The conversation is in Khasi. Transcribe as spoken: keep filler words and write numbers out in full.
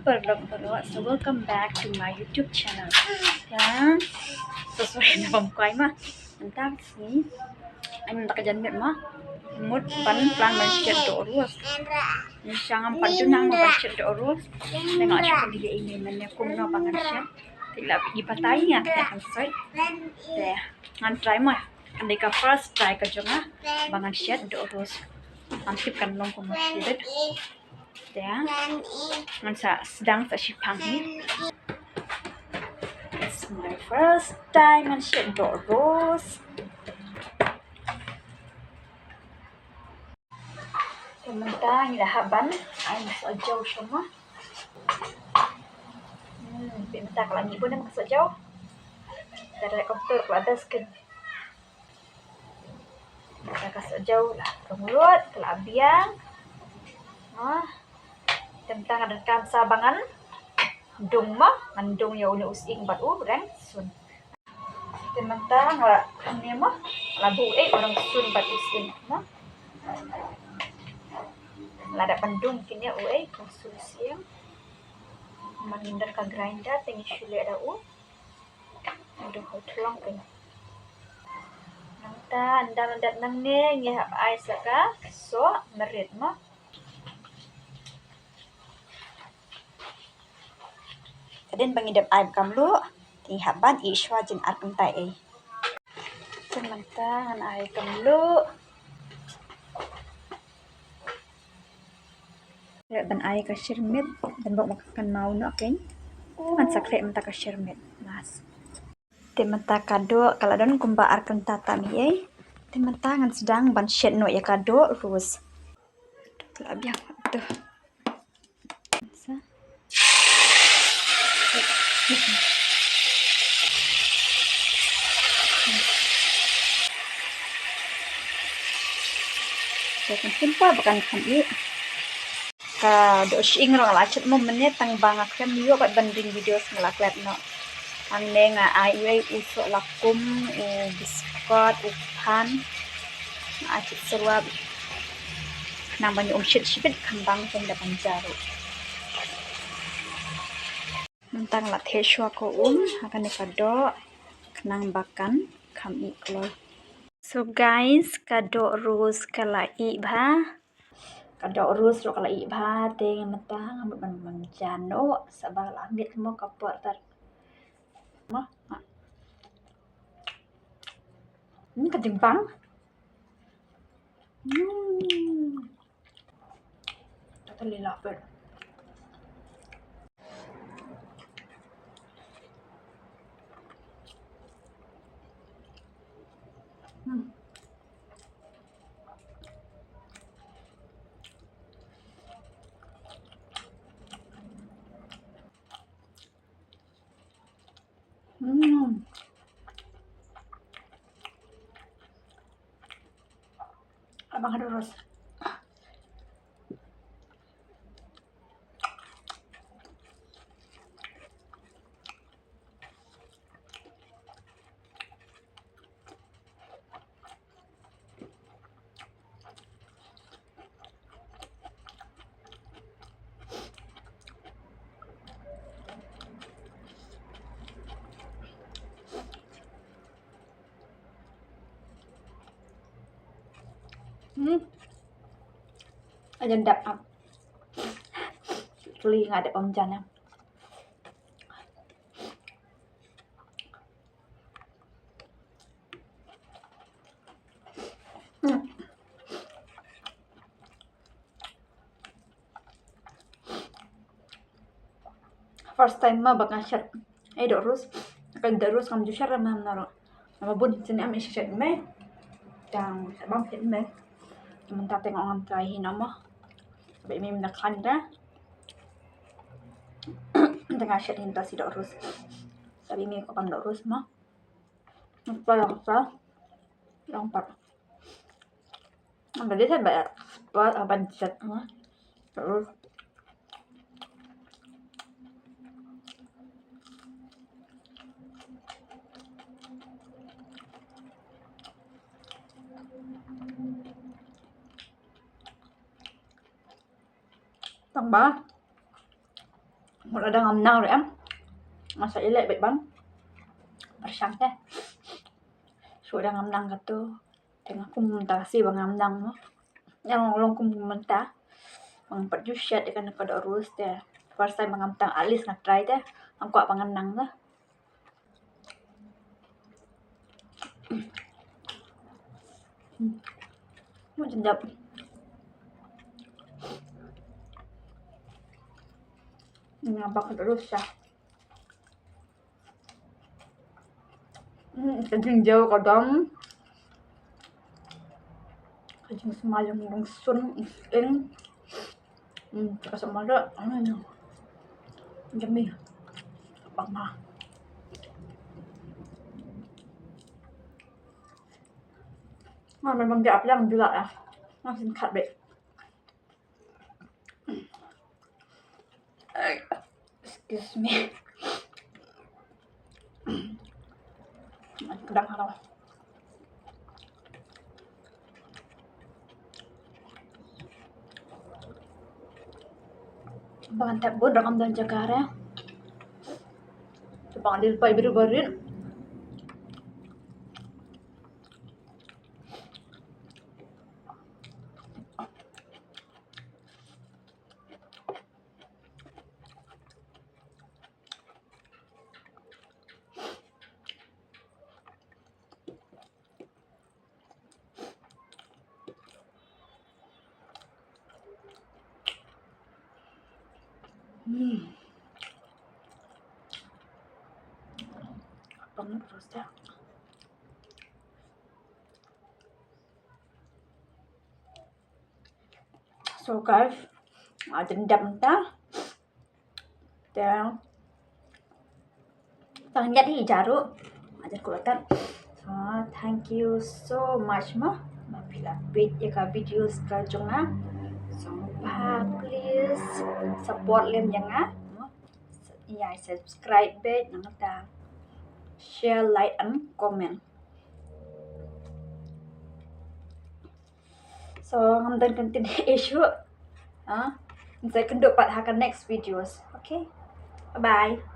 Paralok baroh, so welcome back to my YouTube channel. Ya. So sorry na bam kwai ma. Mynta sngi. Ai mynta ka janmiet ma. Mut ban plan ban shet doh roast. Ni shang am pat ju nang ma ban shet doh roast. Teng la shu ka video ini mynne kumno ba ngan shet. Te la i batai nga te kan soi. Te ngan try ma. Kane ka first try ka jong nga ba ngan shet doh roast. Ngam tip kan long kumno shet. Te ngan sa sdang sa shipang hi. It's my first time ngan shet doh roast. Te mynta ngi la hap ban ai sohjaw shuwa. Hmm, peit mynta ka la mih bun em ka sohjaw. Te da ka tur ka la das ken. Ka sohjaw la rung lut, ka la biang. Ha. Te mynta nga donkam sa ba ngan dung ma, ngan dung ïa une u sying bad u reng sun. Te mynta nga la kane ma, la buh ei u reng sun bad u sying ma. La dep ban dung kine u ei u reng sun sying. Man ngin don ka grinder te ngi shu leh da u. Dung ha u thlong pyn. Nangta ynda la dep nangne ngi hap ai sa ka soh marit ma. Hadien ba ngi dep ai ka mluh, te ngi hap ban ïeh shuwa jin ar kynta ei. Te mynta ngan ai ka mluh. Khleh ban ai ka shyrmit, ban bok ma ka kan maw noh kein. Ngan sa khleh mynta ka shyrmit. Mas. Te mynta ka doh ka la don kumba ar kynta tam hi ei. Te mynta ngan sdang ban shet noh ïa ka doh roast. Ka la biang to. Sa. Te kan simple ba kan kham ïeh. Ka doh sying ruh nga la shet mo mynne tang ba nga khlem ïoh pat ban ring video, nga la klet noh. Hangne nga ai uwei u soh lakum, u biskot, u pan. Nga ai shet syrwa khnang ba ngi um shet shibit khnang ba ngin da ban ja ruh. Mynta nga la theh shuwa ka um ha kane ka doh khnang ba kan kham ïeh kloi. So guys, ka doh roast ka la ih bha. Ka doh roast ruh ka la ih bha, te mynta nga mut ban, ban jan noh, sa ba la miet mo ka por tar. Mo. Hmm, ka jingbang. Hmm. Totally love it. Hmm. Hmm. Abang harus. Hmm. Ajan dap ap. Tuli nga dap om jana. Hmm. First time ma ba nga shet. Eh, doh roast. Kan doh roast kam ju shet ma naro. Nama bun sini am shet me. Tang bam shet me. Mynta tengok ngam try hi nama. Ba imi mynta khan da. Tengah shet hi mynta si doh roast. Sa ba imi ko kam doh roast ma. Apa yang sa? Yang pat. Ang tadi saya bayar. Apa, apa chat, ha? Terus. Tambah. Mut lada ngam nang ruh em, nga sa ïaleh beit ban pyrshang te. Shu lada ngam nang katu, te nga kum mynta ka sngi ba ngam nang mo. Nga long kum mynta ba ngam pat ju shet ïa kane ka doh roast te. First time ba ngam tang, at least nga try te. Ngam kwah ba ngan nang te. Hmm. Mo jynjap. Nga bak terus ya. Hmm, ka jingjaw ka dom. Ka jingsma ïa ka rynsun ïing. Hmm, ka sma da. Hmm. Yummy. Bang ma. Nga memang dia apa yang gila ya. Masih kat bek. Excuse me. Kdang haro. Ban tap bun rakam dan jaka re. Tepang dil pai biru barit. Hmm. Apa ni terus ya? So guys, ah, jynjap mynta. Te tang ïa hi jaru. Ajar ku latan. So, thank you so much mo. Ba phi la peit ïa ka videos ka jong nga. So, ba please support lem ïa nga mo. Ïa subscribe beit, nangta share, like and comment. So, ngam don content issue. Ha? Ngin sa ïakynduh pat ha ka next videos. Okay. Bye bye.